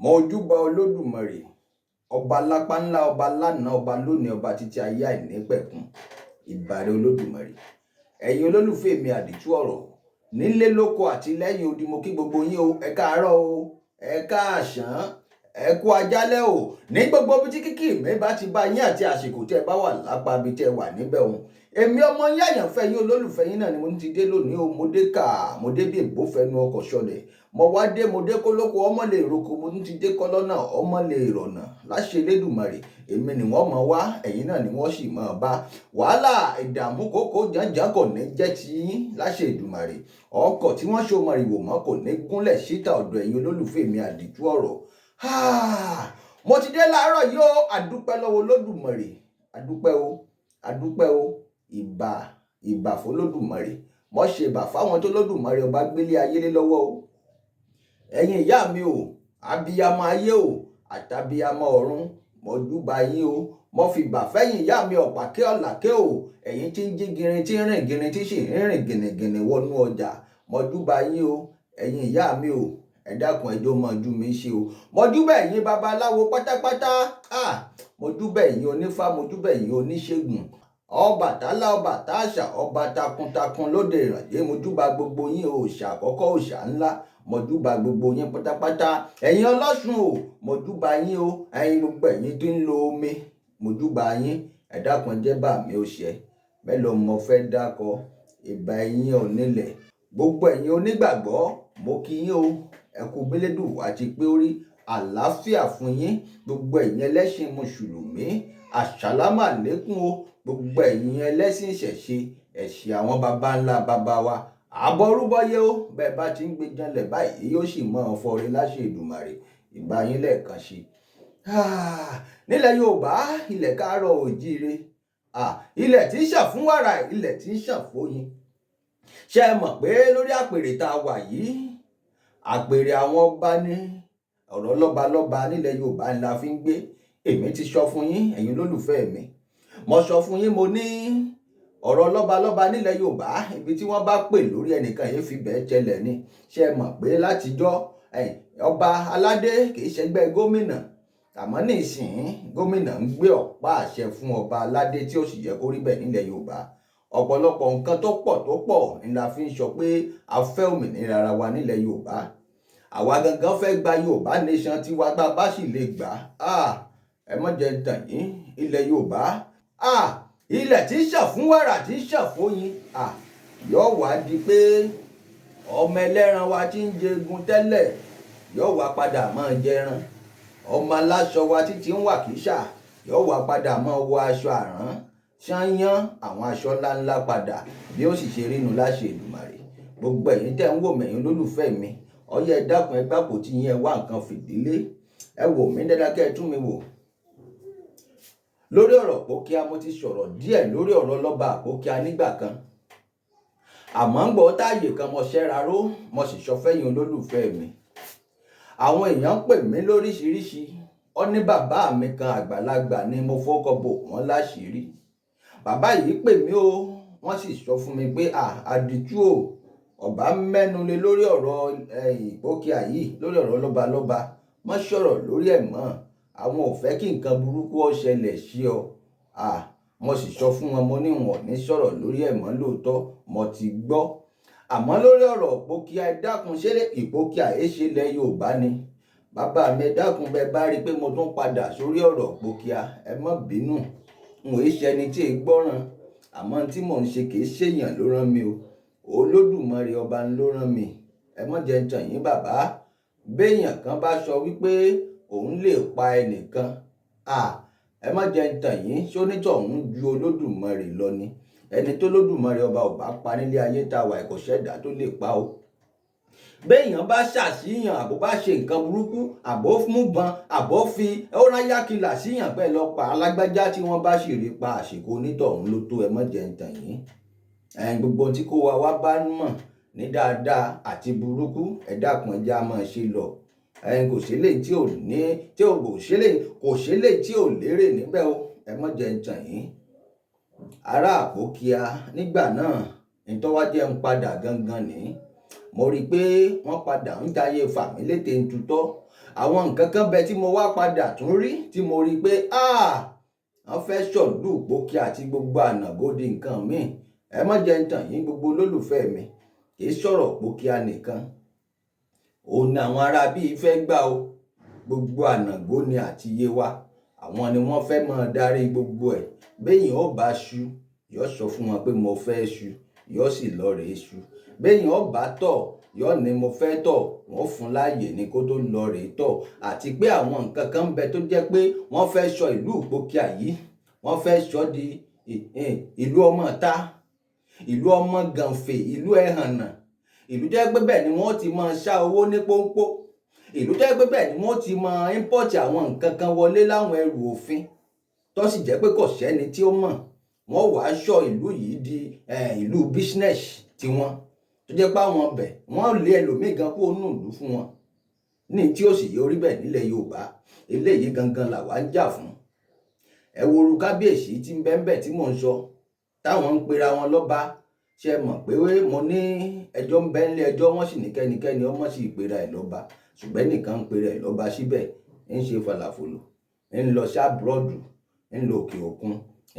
Mojúbà Olódùmarè, ọba lápá ńlá, ọba lánàá, ọba lónìí, ọba títí ayé àìnípẹ̀kun. Ìbàrẹ̀ Olódùmarè. Ẹ̀yin olólùfẹ́ mi, àdìtú ọ̀rọ̀ nílé lóko àti lẹ́yìn odi, mo kí gbogbo yín o. Ẹ káàárọ̀ o, ẹ káàsán, ẹ kú ajálẹ̀ o, ní gbogbo ibi tí kíkì mi bá ti bá yín àti àsìkò tẹ́ ẹ bá wà lápá ibi tẹ́ ẹ wà níbẹ̀ òun. Èmi ọmọ yín, àyànfẹ́ yín, olólùfẹ́ yín náà ni mo ti dé lónìí o. Mo dé kà, mo dé bí èbófẹ́nu ọkọ̀ ṣọlẹ̀. Mo wá dé, mo dé kólókó ọmọ lè roko, mo tún ti dé kọ́lọ́nà ọmọ lè rọ̀nà. Láṣẹ Elédùmarè, èmi ni wọ́n mọ̀ wá, ẹ̀yin náà ni wọ́n sì mọ̀ bá. Wàhálà, ìdààmú, kókó jàǹjàǹ kò ní jẹ́ ti yín láṣẹ Èdùmàrè. Ọkọ̀ tí wọ́n so mọ̀rìwò mọ́ kò ní gúnlẹ̀ síta ọ̀dọ̀ ẹ̀yin olólùfẹ́ mi, àdìtú ọ̀rọ̀. Mo ti dé láàárọ̀ yìí o. Àdúpẹ́ lọ́wọ́ Olódùmarè, àdúpẹ́ o, àdúpẹ́ o. Ìbà, ìbà f'Olódùmarè. Mo ṣe ìbà fáwọn tó Lódùmarè ọba gbélé ayé lé lọ́wọ́ o. Ẹ̀yin ìyá mi o, abiyamọ ayé o àtàbíyamọ ọ̀run, mo júbà yín o. Mo fi ìbà fẹ́yìn ìyá mi ọ̀pàkẹ́ ọ̀làkẹ́ o, ẹ̀yin tí ń jí girin, tí ń rìn girin, tí sì ń rìn gìnìgìnì wọnú ọjà. Mo júbà yín o, ẹ̀yin ìyá mi o. Ẹ dákun, ẹjọ́ mọ ojú mi ṣe o. Mo júbà ẹ̀yin babaláwo pátápátá. Mo júbà ẹ̀yin onífá, mo júbà ẹ̀yin oníṣègùn, Ọbàtálá, ọba táàṣà, ọba takuntakun lóde ìrànjẹ́. Mo júbà gbogbo yín o. Òòṣà àkọ́kọ́, òòṣà ńlá, mo júbà gbogbo yín pátápátá. Ẹ̀yin ọlọ́ṣun o, mo júbà yín o. Ẹ̀yin gbogbo ẹ̀yin tí ń lo omi, mo júbà yín. Ẹ dákun, jẹ́ bá mi ó ṣe mélòó mo fẹ́ dákọ. Ìbà ẹ̀yin onílẹ̀, gbogbo ẹ̀yin onígbàgbọ́, mo kí yín o. Ẹ kú bílédùn àti pé ó rí àlàáfíà fún yín. Gbogbo ẹ̀yin ẹlẹ́sìn mùsùlùmí, àsàlámà lékún o. Gbogbo ẹ̀yin ẹlẹ́sìn ìṣẹ̀ṣe, ẹ̀sìn àwọn baba ńlá baba wa, àbọrúbọyé o. Bẹ́ẹ̀ bá ti ń gbé janlẹ̀ báyìí, yóò sì mọ́ ọ fọre láṣẹ Èdùmàrè. Ìbà yín lẹ́ẹ̀kan sí. Nílẹ̀ Yorùbá, ilẹ̀ káàárọ̀ òjíire, ilẹ̀ tí ń ṣàn fún wàrà, ilẹ̀ tí ń ṣàn fóyin. Ṣé ẹ mọ̀ pé lórí àpèrè tá a wà yìí, àpèrè àwọn ọba ní ọ̀rọ̀ lọ́balọ́ba nílẹ̀ Yorùbá ńlá fi ń gbé. Èmi ti sọ fún yín, ẹ̀yin olólùfẹ́ mi, mo sọ fún yín, mo ní ọ̀rọ̀ lọ́balọ́ba nílẹ̀ Yorùbá, ibi tí wọ́n bá pè lórí ẹnìkan yìí fi bẹ́ẹ̀ tẹ́lẹ̀ ni. Ṣé ẹ mọ̀ pé látijọ́ ọba aládé kì í ṣẹgbẹ́ gómìnà? Àmọ́ nísìnyí, gómìnà ń gbé ọ̀pá àṣẹ fún ọba aládé, tí ó sì yẹ kó rí bẹ́ẹ̀ nílẹ̀ Yorùbá. Ọ̀pọ̀lọpọ̀ nǹkan tó pọ̀ tó pọ̀ ni la fi ń sọ pé a fẹ́ òmìnira ara wa nílẹ̀ Yorùbá. Àwa gangan fẹ́ gba Yorùbá nation tiwa. Tá a bá sì lè gbà á, ẹ má jẹ́ n tàn yín, ilẹ̀ Yorùbá, ilẹ̀ tí ń ṣàn fún wàrà, tí ń ṣàn fóyin, yóò wá di pé ọmọ ẹlẹ́ran wa tí ń jẹgun tẹ́lẹ̀ yóò wá padà máa jẹran. Ọmọ aláṣọ wa títí ń wà kíṣà yóò wá padà máa wọ aṣọ àrán ṣányán, àwọn aṣọ ńláńlá padà. Bí ó sì ṣe rínu láṣẹ Èdùmàrè. Gbogbo ẹ̀yin tẹ́ ń wò mẹ̀yìn olólùfẹ́ mi, ọyẹ, ẹ dákun, ẹ gbàpò tí yín, ẹ wá nǹkan fìdílé, ẹ wò mí dáadáa, kẹ́ ẹ tún mi wò. Lórí ọ̀rọ̀ Àpókíá, mo ti sọ̀rọ̀ díẹ̀ lórí ọ̀rọ̀ lọ́ba Àpókíá nígbà kan, àmọ́ ń gbọ́ táàyè kan mo ṣẹ́ra ró, mo sì sọ fẹ́yìn olólùfẹ́ mi. Àwọn èèyàn ń pè mí lóríṣiríṣi. Ó ní bàbá mi kan, àgbàlagbà ni, mo fọkọ̀ bò wọ́n láṣìírí. Bàbá yìí pè mí o, wọ́n sì sọ fún mi pé àdìtú o, ọba mẹ́nu lé lórí ọ̀rọ̀ Ìpókíà yìí, lórí ọ̀rọ̀ lọ́balọ́ba, má sọ̀rọ̀ lórí ẹ̀ mọ́. Àwọn ò fẹ́ kí nǹkan burúkú ó ṣẹlẹ̀ sí ọ. Mo sì sọ fún wọn, mo ní wọn ò ní sọ̀rọ̀ lórí ẹ̀ mọ́. Lóòótọ́ mo ti gbọ́, àmọ́ lórí ọ̀rọ̀ Ìpókíà, ẹ dákun, ṣé Ìpókíà ẹ ṣe ilẹ̀ Yorùbá ni? Bàbá mi, ẹ dákun, bẹ́ẹ̀ bá rí i pé mo tún padà sórí ọ̀rọ̀ Ìpókíà, ẹ má bínú. N ò ṣe ẹni tí ì gbọ́ràn, àmọ́ tí mò ń ṣe, kì í ṣèyàn ló rán mi o, Olódùmarè ọba ló rán mi. Ẹ má jẹ́ n tàn yín, bàbá. Béèyàn kan bá sọ wípé òun lè pa ẹnìkan, ẹ má jẹ́ n tàn yín, sónítọ̀hún ju Olódùmarè lọ ni? Ẹni tó Lódùmarè ọba ò bá pa nílé ayé tá a wà, kò ṣẹ̀dá tó lè pa o. Béèyàn bá ṣàṣìyàn, àbó bá ṣe nǹkan burúkú, àbó mú bọn, àbó fi ó rán yákìlà síyàn pẹ́ lọ pa alágbájá, tí wọ́n bá sì rí pa, àsìkò onítọ̀hún ló tó. Ẹ má jẹ́ n tàn yín. Ẹ̀yin gbogbo tí kó wa wá bá mọ̀ ní dáadáa àti burúkú, ẹ dákun, ẹ jẹ́ á máa ṣe lọ. Ẹ̀yin kò sílè tí ò ní tí ò kò sílè, kò sílè tí ò lérè níbẹ̀ o. Ẹ má jẹ́ n tàn yín. Ará Àpókíà nígbà náà, ìtọ́wájẹ́ ń padà gangan ní, mo rí i pé wọ́n padà ń jayé fàmílétè ń tutọ́. Àwọn nǹkan kan bẹ tí mo wá padà tún rí, tí mo rí pé wọ́n fẹ́ sọ̀lú Ìpókíà àti gbogbo Ànàgó di nǹkan míì. Ẹ má jẹ́ ń tàn yín, gbogbo olólùfẹ́ mi, kì í sọ̀rọ̀ Ìpókíà nìkan òun ni àwọn ará bíi fẹ́ gbà o. Gbogbo Ànàgó ni àti Yewa, àwọn ni wọ́n fẹ́ máa darí gbogbo ẹ̀. Béèyàn ó bá ṣu, yóò sọ fún wọn pé mo fẹ́ ṣu, yóò sì lọ rèé ṣu. Béèyàn ó bá tọ̀, yóò ní mo fẹ́ tọ̀, wọ́n fún láàyè ní kó tó lọ rèé tọ̀. Àti pé àwọn nǹkan kan ń bẹ tó jẹ́ pé wọ́n fẹ́ sọ ìlú Ìpókíà yìí, wọ́n fẹ́ sọ di ìlú ọmọ ìta, ìlú ọmọ gànfè, ìlú ẹ̀hànà, ìlú jẹ́ pé bẹ́ẹ̀ ni wọ́n ti máa ṣá owó ní pọ́npọ́, ìlú jẹ́ pé bẹ́ẹ̀ ni wọ́n ti máa import àwọn nǹkan kan wọlé láwọn ẹrù òfin tó sì jẹ́ pé kò sẹ́ni tí ó mọ̀. Wọ́n wàá sọ ìlú yìí di ìlú business tiwọn, tó jẹ́ pé àwọn ọbẹ̀ wọ́n lé ẹlòmíì gan kó nù ìlú fún wọn ní tí ó sì yẹ orí bẹ́ẹ̀ nílẹ̀ Yorùbá. Eléyìí gangan làwa ń jà fún. Ẹ wo orú kábíyèsí tí ń bẹ́ẹ̀ bẹ́ẹ̀ tí mò ń sọ, táwọn ń pera wọn lọ́ba. Ṣe mọ̀ pé mo ní ẹjọ́ ń bẹ nílé ẹjọ́, wọ́n sì ní kẹ́nikẹ́ni ọmọ sì pera ẹ̀ lọ́ba, ṣùgbọ́n nìkan ń pera ẹ̀ lọ́ba síbẹ̀, ń ṣe falàfolò, ń lọ sí abroad, ń lọ òkè òkun,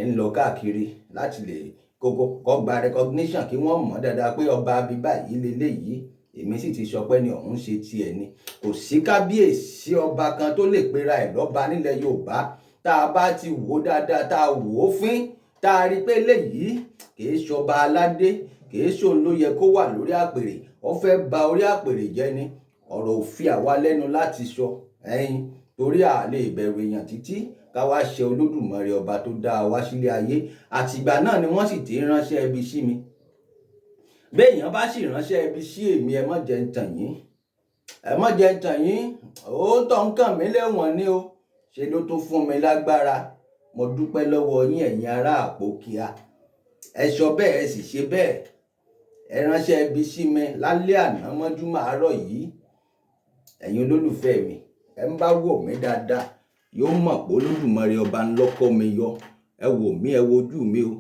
ń lọ káàkiri láti lè kókó kó gba recognition, kí wọ́n mọ̀ dáadáa pé ọba abíbá yìí leléyìí. Èmi sì ti sọ pé ní ọ̀hún ṣe tiẹ̀ ni. Kò sí kábíyèsí ọba kan tó lè pera ẹ̀ lọ́ba nílẹ̀ Yorùbá tá a bá ti wò ó dáadáa, tá a wò ó fín, tá a rí pé léyìí kìí ṣọba aládé, kìí ṣòun ló yẹ kó wà lórí àpèrè, ó fẹ́ ba orí àpèrè jẹ́ ni. Ọ̀rọ̀ ò fi àwa lẹ́nu láti sọ ẹ̀yin, torí a lè bẹ̀rù èèyàn títí ká wá ṣe Olódùmarè ọba tó dá a wá sílé ayé. Àtìgbà náà ni wọ́n sì ti ránṣẹ́ ibi sí mi. Béèyàn bá sì ránṣẹ́ ibi sí èmi, ẹ má jẹ́ ń tàn yín, ẹ má jẹ́ ń tàn yín, ó tọ́ ń kàn mí lẹ́wọ̀n ni o. Ṣe ló tó fún mi lágbára. Mo dúpẹ́ lọ́wọ́ yín, ẹ̀yin ará Ìpókíà. Ẹ sọ bẹ́ẹ̀, ẹ sì ṣe bẹ́ẹ̀. Ẹ ránṣẹ́ ibi sí mi lálẹ́ àná mọ́júmọ́ àárọ̀ yìí. Ẹ̀yin olólùfẹ́ mi, ẹ ń bá wò mí dáadáa yóò mọ̀ pé Olódùmarè ọba ń lọ́kọ́ mi yọ. Ẹ wò mí, ẹ wojú mi o,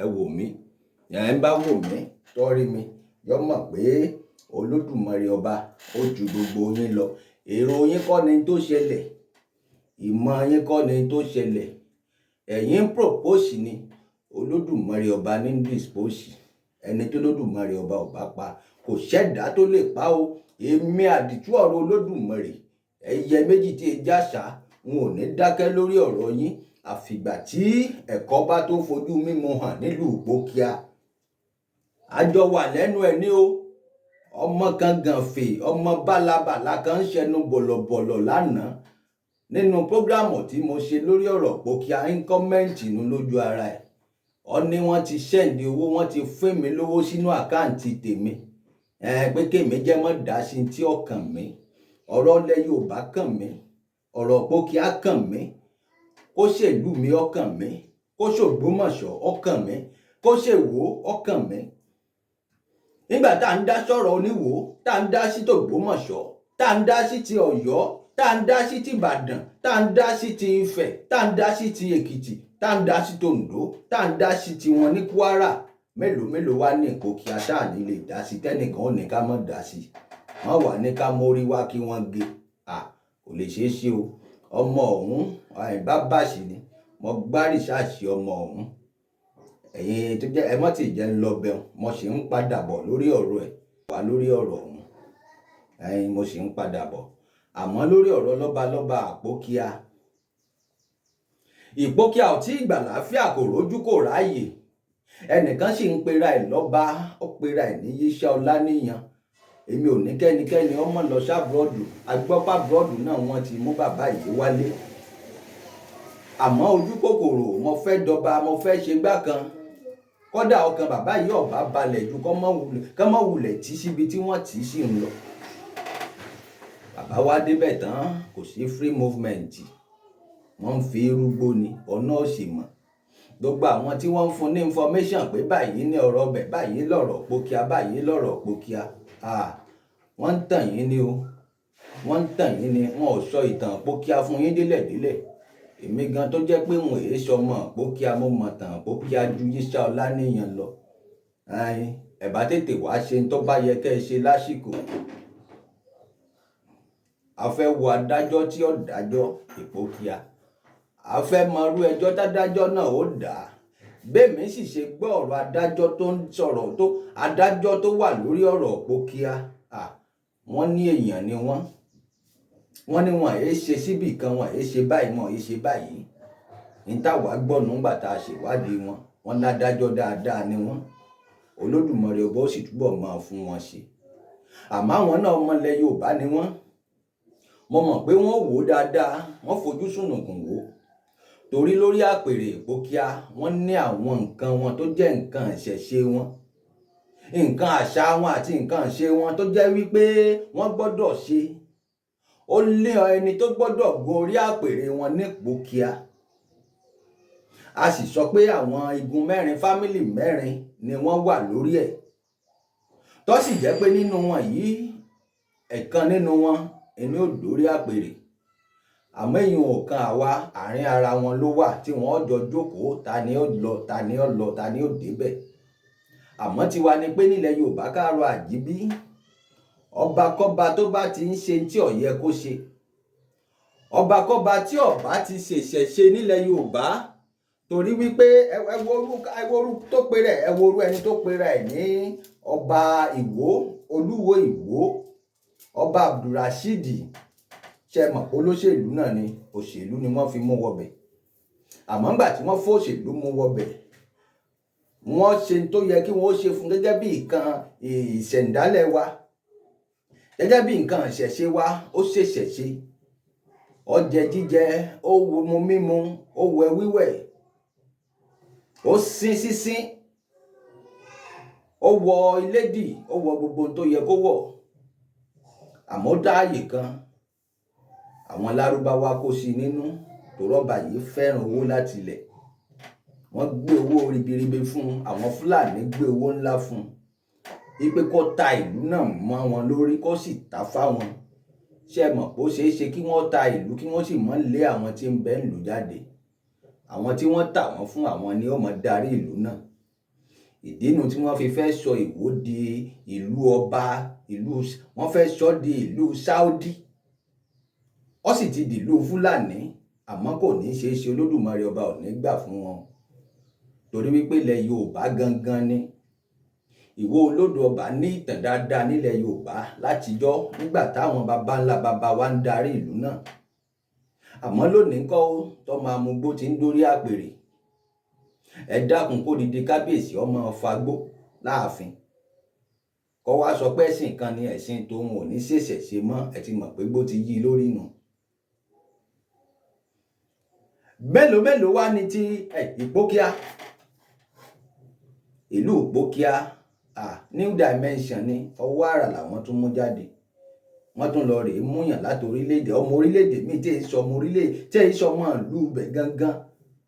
ẹ wò mí. Ẹ ń bá wò mí tọ́rí mi yóò mọ̀ pé Olódùmarè ọba ó ju gbogbo yín lọ. Èrò yín kọ́ ni tó ṣẹlẹ̀, ìmọ̀ yín kọ́ ni tó ṣẹlẹ̀. Ẹ̀yin ń propose ni, Olódùmarè ọba ní dispose. Ẹni tó Olódùmarè ọba ò bá pa, kò sẹ́dá tó lè pa o. Èmi àdìtú ọ̀rọ̀ Olódùmarè, ẹyẹ méjì tí ẹ jáṣà, n ò ní dákẹ́ lórí ọ̀rọ̀ yín àfìgbà tí ẹ̀kọ́ bá tó fojú mímu hàn nílùú Ìpókíà. Àjọ wà lẹ́nu ẹ̀ ní o. Ọmọ kan gànfè, ọmọ bálabàla kan ń ṣẹnu bọ̀lọ̀bọ̀lọ̀ lánàá nínú program tí mo ṣe lórí ọ̀rọ̀ Ìpókíà, ń comment nù lójú ara ẹ̀. Ọ ní wọ́n ti send owó, wọ́n ti fún mi lówó sínú account tèmi, ẹ pé kémi jẹ́ mọ́ dá sí tí ọkàn mi. Ọ̀rọ̀ ilẹ̀ Yorùbá kàn mí, ọ̀rọ̀ Ìpókíà kàn mí, kó ṣèlú mi ọkàn mi, kó ṣògbómọ̀ṣọ́ ọkàn mi, kó ṣèwó ọkàn mi. Nígbà tá à ń dá sọ̀rọ̀ oníwò, tá à ń dá sí tògbómọ̀ṣọ́, tá à ń dá sí ti Ọ̀yọ́, tá à ń dá sí ti Ìbàdàn, tá à ń dá sí ti Ifẹ̀, tá à ń dá sí ti Èkìtì, tá à ń dá sí tòǹdó, tá à ń dá sí tiwọn ní Kwara, mélòó mélòó wá ní Ìpókíà tá à ní lè dá sí, tẹ́nìkan ò ní ká mọ̀ dá sí? Wọ́n wà ní ká mórí wá kí wọ́n gé à, kò lè ṣeé ṣe o. Ọmọ ọ̀hún àìbá bàṣì ni mo gbá research ọmọ ọ̀hún. Ẹ̀yin tó jẹ́ ẹ mọ́ tí jẹ́ ń lọ bẹ̀rù, mo sì ń padà bọ̀ lórí ọ̀rọ̀ ẹ̀ wá, lórí ọ̀rọ̀ ọ̀hún. Ẹ̀yin, mo sì ń padà bọ̀, àmọ́ lórí ọ̀rọ̀ lọ́balọ́ba Ìpókíà, Ìpókíà ò tí ì gbà láfíà, kò rójú kò ráàyè. Ẹnìkan sì ń pera ẹ̀ lọ́ba, ó pera ẹ̀ ní Yíṣà Ọláníyan. Èmi ò ní kẹ́nikẹ́ni ọmọ lọ sí abroad. Agbọ́pá abroad náà wọ́n ti mú bàbá yìí wálé, àmọ́ ojú kòkòrò, mo fẹ́ dọba, mo fẹ́ ṣe gbá kan, kódà ọkàn bàbá yìí ọ̀bá balẹ̀ ju kọ́mọ wulẹ̀ tí síbi tí wọ́n tì í sí ń lọ. Bàbá wa débẹ̀ tán, kò sí free movement, wọ́n ń fi rúgbó ni ọ̀nà òsì mọ̀. Gbogbo àwọn tí wọ́n ń fún ní information pé báyìí ní ọ̀rọ̀ ọbẹ̀, báyìí lọ̀rọ̀ Ìpókíà, báyìí lọ̀rọ̀ Ìpókíà, wọ́n ń tàn yín ni o, wọ́n ń tàn yín ni. Wọn ò sọ ìtàn Ìpókíà fún yín délẹ̀délẹ̀. Èmi gan tó jẹ́ pé wọn èé sọmọ Ìpókíà, mo mọ̀ tàn Ìpókíà ju Yíṣà Ọláníyan lọ. Ẹ bá tètè wá ṣe ń tó bá yẹ kẹ́ ẹ ṣe lásìkò. A fẹ́ wo adájọ́ tí ó dájọ́ Ìpókíà. A fẹ́ mọrú ẹjọ́ tádájọ́ náà ó dá. Bẹ́ẹ̀mi sì ṣe gbọ́ ọ̀rọ̀ adájọ́ tó ń sọ̀rọ̀ tó adájọ́ tó wà lórí ọ̀rọ̀ Ìpókíà, wọ́n ní èèyàn ni wọ́n. Wọ́n ní wọn èé ṣe síbì kan, wọn èé ṣe báyìí, wọn èé ṣe báyìí. Ní táwa gbọ́ nígbà tá a ṣèwádìí wọn, wọ́n ládájọ́ dáadáa ni wọ́n. Olódùmarè ọba ó sì túbọ̀ máa fún wọn ṣe. Àmọ́ àwọn náà ọmọ ilẹ̀ Yorùbá ni wọ́n. Mo mọ̀ pé wọ́n wò ó dáadáa, wọ́n fojú sùnùkùn wò ó. Torí lórí àpèrè Ìpókíà, wọ́n ní àwọn nǹkan wọn tó jẹ́ nǹkan ìṣẹ̀ṣe wọn, nǹkan àṣà wọn àti nǹkan ìṣe wọn tó jẹ́ wípé wọ́n gbọ́dọ̀ ṣe. Ó lé ẹni tó gbọ́dọ̀ gun orí àpèrè wọn ní Ìpókíà. A sì sọ pé àwọn igun mẹ́rin, family mẹ́rin ni wọ́n wà lórí ẹ̀. Tó sì jẹ́ pé nínú wọn yìí, ẹ̀kan nínú wọn ẹni ó dórí àpèrè. Àmọ́ èyí ò kan àwa, àárín ara wọn ló wà tí wọ́n jọ jókòó, ta ni ó lọ, ta ni ó lọ, ta ni ó débẹ̀. Àmọ́ tiwa ni pé nílẹ̀ Yorùbá káàárọ̀ àjíbí, ọba kọ́ba tó bá ti ń ṣe tí ó yẹ kó ṣe, ọba kọ́ba tí ó bá ti ṣèṣẹ̀ṣe nílẹ̀ Yorùbá, torí wípé ẹ wo orú tó pe rẹ̀, ẹ wo orú ẹni tó pe rẹ̀ ní ọba Ìwó, Olúwo Ìwó, ọba Abdulrasheed. Ṣe mọ̀ pé olóṣèlú náà ni, òṣèlú ni wọ́n fi mú wọbẹ̀. Àmọ́ ńgbà tí wọ́n fòṣèlú mú wọbẹ̀, wọ́n ṣe tó yẹ kí wọ́n ṣe fún gẹ́gẹ́ bí nǹkan ìṣẹ̀ǹdálẹ̀ wa, gẹ́gẹ́ bí nǹkan ìṣẹ̀ṣe wa. Ó ṣèṣẹ̀ṣe, ó jẹ jíjẹ, ó mu mímu, ó wẹ wíwẹ̀, ó sín sísín, ó wọ ilédì, ó wọ gbogbo ohun tó yẹ kó wọ̀. Àmọ́ ó dá àyè kan, àwọn Lárúbáwá kó sí nínú, torọ́ba yìí fẹ́ràn owó láti ilẹ̀. Wọ́n gbé owó ribiribi fún un, àwọn Fúlàní gbé owó ńlá fún un wípé kó ta ìlú náà mọ́ wọn lórí, kó sì ta fáwọn. Ṣé ẹ mọ̀ pé ó ṣeé ṣe kí wọ́n ta ìlú kí wọ́n sì mọ́ lé àwọn tí ń bẹ nílùú jáde? Àwọn tí wọ́n tà wọ́n fún, àwọn ni ó mọ̀ darí ìlú náà. Ìdí nu tí wọ́n fi fẹ́ sọ Ìwó di ìlú ọba, ìlú wọ́n fẹ́ sọ di ìlú Saudi. Ó sì ti di ìlú Fúlàní, àmọ́ kò ní ṣeé ṣe, Olódùmarè ọba ò ní gbà fún wọn. Torí wípé ilẹ̀ Yorùbá gangan ni. Ìwó Olódò Ọba ní ìtàn dáadáa nílẹ̀ Yorùbá látijọ́ nígbà táwọn baba ńlá baba wa ń darí ìlú náà. Àmọ́ lónìí ńkọ́ ó, tọ́mọ amúgbó ti ń dórí àpèrè. Ẹ dákun, kó didi kábíyèsí ọmọ fagbó láàfin. Kọ́ wá sọ pé ẹ̀sìn kan ni ẹ̀sìn tóun ò ní ṣẹ̀ṣẹ̀ ṣe mọ́, ẹ ti mọ̀ pé gbó ti yí lórí nù. Mélòó mélòó wá ní ti Ìpókíà? Ìlú Ìpókíà, new dimension ni, ọwọ́ àrà làwọn tún mú jáde. Wọ́n tún lọ rèé múyàn láti orílẹ̀-èdè, ọmọ orílẹ̀-èdè míì tí èyí sọ ọmọ orílẹ̀, tí èyí sọ ọmọ ìlú ibẹ̀ gangan.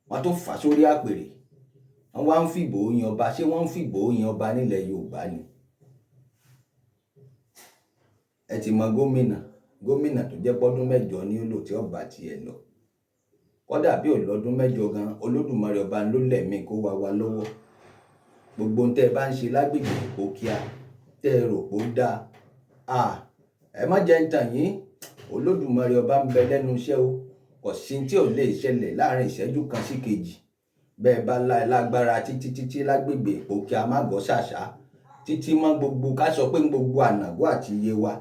Wọ́n tún fà sórí àpèrè. Wọ́n wá ń fìbò yan ọba. Ṣé wọ́n ń fìbò yan ọba nílẹ̀ Yorùbá ni? Ẹ ti mọ gómìnà, gómìnà tó jẹ́ pọ́dún mẹ́jọ ní ó lò tí ọba tiẹ̀ lọ. Kódà bí ò lọ́dún mẹ́jọ gan, Olódùmarè ọba ló lẹ̀mí kó wá wa lọ́wọ́. Gbogbo ohun tẹ́ ẹ bá ń ṣe lágbègbè Ìpókíà, tẹ́ ẹ rò pé ó dáa, ẹ má jẹ́ ń tàn yín. Olódùmarè ọba ń bẹ lẹ́nu iṣẹ́ o. Kò sí tí ò lè ṣẹlẹ̀ láàrin ìṣẹ́jú kan sí kejì. Bẹ́ẹ̀ bá lágbára títí títí lágbègbè Ìpókíà má gọ́ ṣàṣà, títí mọ́ gbogbo ká sọ pé gbogbo ànàgó àti iye wa.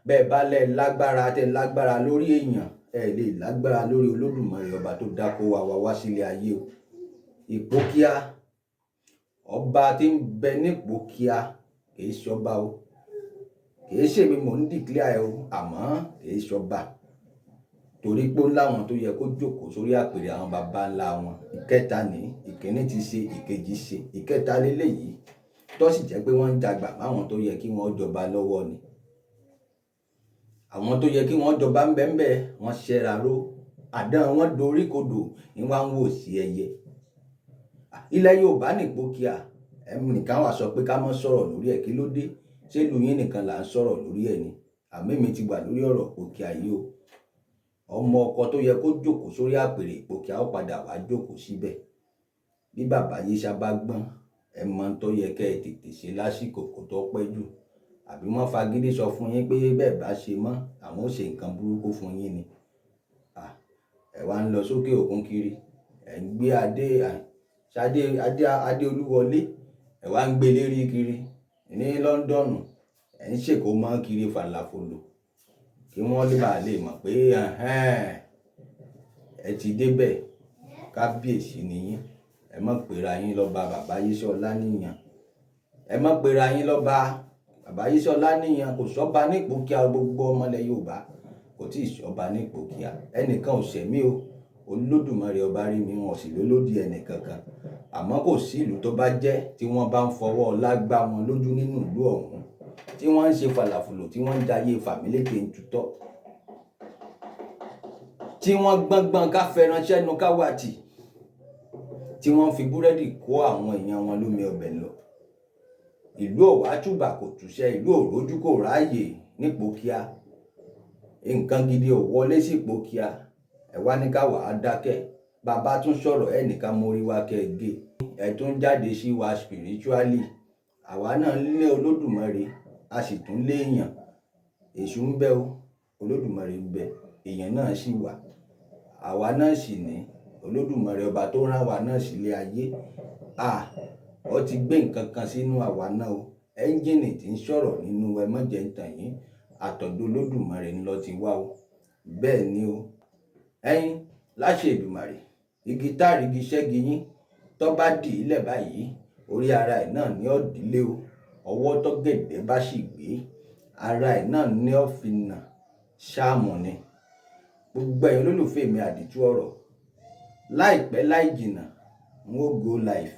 Bẹ́ẹ̀ bá lẹ lágbára, tẹ lágbára lórí èèyàn, ẹ lè lágbára lórí Olódùmarè ọba tó dá kó wa wá wá sílé ayé o. Ìpókíà, ọba tí ń bẹ ní Ìpókíà kì í ṣọba o. Kì í ṣèmi mò ń declare ẹ o, àmọ́ kì í ṣọba. Torí pé ó láwọn tó yẹ kó jókòó sórí àpèrè àwọn baba ńlá wọn. Ìkẹta ní, ìkíní ti ṣe, ìkejì ṣe, ìkẹta léléyìí. Tó sì jẹ́ pé wọ́n ń jagbà máwọn tó yẹ kí wọ́n jọba lọ́wọ́ ni. Àwọn tó yẹ kí wọ́n jọba ń bẹ ń bẹ, wọ́n ṣẹ́ra ró. Àdán wọn dorí kodò ní wọ́n ń wò sí ẹyẹ. Ilẹ̀ Yorùbá ní Ìpókíà. Ẹnìkan wá sọ pé ká má sọ̀rọ̀ lórí ẹ̀, kí ló dé? Ṣé ìlú yín nìkan là ń sọ̀rọ̀ lórí ẹ̀ ni? Àmọ́ èmi ti wà lórí ọ̀rọ̀ Ìpókíà yìí o. Ọmọ ọkọ tó yẹ kó jókòó sórí àpèrè Ìpókíà ó padà wá jókòó síbẹ̀. Bí bàbá Yíṣà bá gbọ́n, ẹ mọ̀ tó yẹ kí ẹ tètè ṣe lásìkò kó tó pẹ́ jù. Àbí wọ́n fagídí sọ fún yín pé bẹ́ẹ̀ bá ṣe mọ́, àwọn ó ṣe nǹkan burúkú fún yín ni. Ẹ wá ń lọ sókè òkun kiri, ẹ̀ ń gbé adé, ṣadé adé, adé Olúwọlé, ẹ wá ń gbé lérí kiri ní Lọ́ńdọ̀nù, ẹ̀ ń ṣèkó mọ́ kiri fàlàfòlò kí wọ́n lè bàa lè mọ̀ pé ẹ ti débẹ̀. Kábíyèsí ni yín. Ẹ má pera yín lọ́ba bàbá Yíṣẹ́ Ọláníyan. Ẹ má pera yín lọ́ba bàbá Yíṣẹ́ Ọláníyan. Kò sọ́ba ní Ìpókíà, gbogbo ọmọlẹ̀ Yorùbá kò tí ì sọ́ba ní Ìpókíà. Ẹnìkan ò ṣẹ̀mí o, Olódùmarè ọba rí mi, wọn ò sì lólódì ẹnì kankan. Àmọ́ kò sí ìlú tó bá jẹ́ tí wọ́n bá ń fọwọ́ ọlá gbá wọn lójú nínú ìlú ọ̀hún, tí wọ́n ń ṣe fàlàfòlò, tí wọ́n ń jayé fàmílétè ń tutọ́, tí wọ́n gbọ́ngbọ́n ká fẹ́ràn sẹ́nu ká wà tì, tí wọ́n fi búrẹ́dì kó àwọn èèyàn wọn lómi ọbẹ̀ lọ. Ìlú ọ̀wá túbà kò túṣẹ́, ìlú òrójú kò ráàyè nípòkíà, nǹkan gidi ò wọlé sí Ìpókíà. Ẹ wá ní ká wàá dákẹ́. Bàbá tún sọ̀rọ̀, ẹnìkan mórí wá kẹ́ ẹ gé. Ẹ tún jáde sí wa spiritually. Àwa náà lé Olódùmarè, a sì tún léèyàn. Èṣù ń bẹ o, Olódùmarè ń bẹ, èèyàn náà sì wà. Àwa náà sì ní Olódùmarè ọba tó rán wa náà sílé ayé. Ó ti gbé nǹkan kan sínú àwa náà o. Ẹ́ńjìnì tí ń sọ̀rọ̀ nínú ẹ má jẹ́ ń tàn yín, àtọ̀dọ̀ Olódùmarè ń lọ ti wá o. Bẹ́ẹ̀ ni o. Ẹ̀yin láṣẹ Èdùmàrè, igi táàrí igi ṣẹ́gi yín tó bá dì í lẹ̀ báyìí, orí ara ẹ̀ náà ni ó dìlé o. Ọwọ́ tó gẹ̀dẹ̀ bá sì gbé, ara ẹ̀ náà ni ó fi nà ṣáàmù ni. Gbogbo ẹ̀yin olólùfẹ́ mi àdìtú ọ̀rọ̀, láìpẹ́ láì jìnnà, n ó go live.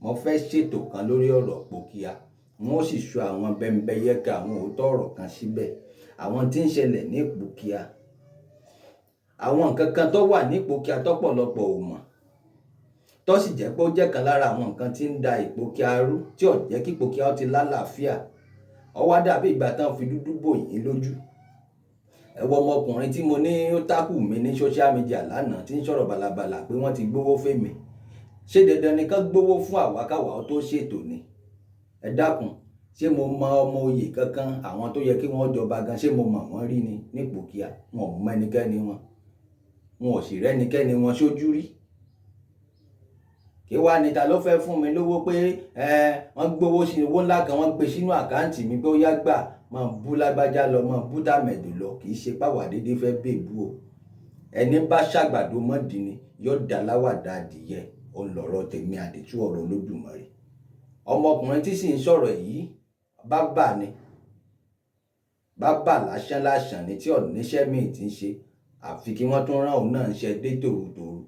Mo fẹ́ ṣètò kan lórí ọ̀rọ̀ Ìpókíà. N ó sì sọ àwọn bẹ́ńbẹ́yẹ́kẹ́ àwọn òótọ́ ọ̀rọ̀ kan síbẹ̀. Àwọn tí ń ṣẹlẹ̀ ní Ìpókíà, àwọn nǹkan kan tó wà ní Ìpókíà tọ́pọ̀lọpọ̀ ò mọ̀, tó sì jẹ́ pé ó jẹ́ kan lára àwọn nǹkan tí ń da Ìpókíà rú, tí ò jẹ́ kí Ìpókíà ó ti lálàáfíà. Ó wá dàbí ìgbà tán fi dúdú bò yín lójú. Ẹ wo ọmọkùnrin tí mo ní ó tákù mi ní social media lánàá tí ń sọ̀rọ̀ bàlàbàlà pé wọ́n ti gbówó fèmí. Ṣé dandan ni kán gbówó fún àwa káwa ó tó ṣètò ni? Ẹ dákun, ṣé mo mọ ọmọ oyè kankan, àwọn tó yẹ kí wọ́n jọba gan, ṣé mo mọ̀ wọ́n rí ni ní Ìpókíà? Wọn ò mọ ẹnikẹ́ni wọn. Wọn ò sì rẹ́nikẹ́ni wọn sójú rí. Kí wá ní ta ló fẹ́ fún mi lówó pé wọ́n gbówó sí owó ńlá kan, wọ́n gbé sínú account mi pé ó yá gbà, máa bú lágbájá lọ, máa bú tàmẹ̀dù lọ. Kì í ṣe páwà dédé fẹ́ bèbú o. Ẹni bá ṣàgbàdo mọ́dì ni yóò dá láwàdà adìyẹ. Ó ń lọ̀rọ̀ tèmi àdìtú ọ̀rọ̀ Olódùmarè. Ọmọkùnrin tí sì ń sọ̀rọ̀ yìí, bábà ni. Bábà lásán lásán ni tí ò níṣẹ́ míì tí ń ṣe. Àfi kí wọ́n tún rán òun náà ń ṣe dé tòrutòru.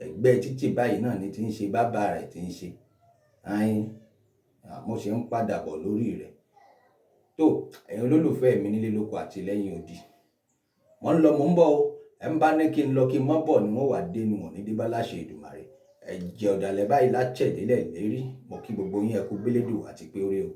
Ẹgbẹ́ títì báyìí náà ni tí ń ṣe bábà rẹ̀ tí ń ṣe. Ayin, mo sì ń padà bọ̀ lórí rẹ̀. Tó, ẹ̀yin olólùfẹ́ mi nílé lóko àti lẹ́yìn odi. Mo ń lọ, mo ń bọ̀ o. Ẹ ń bá ní kí n lọ kí n má bọ̀ ni wọ́n wá dé ni wọ́n ní dé bá láṣẹ Èdùmàrè. Ẹ̀jẹ̀ ọ̀dàlẹ̀ báyìí látẹ̀délẹ̀ lérí. Mo kí gbogbo yín, ẹ kú gbélédùn àti pé ó rí o.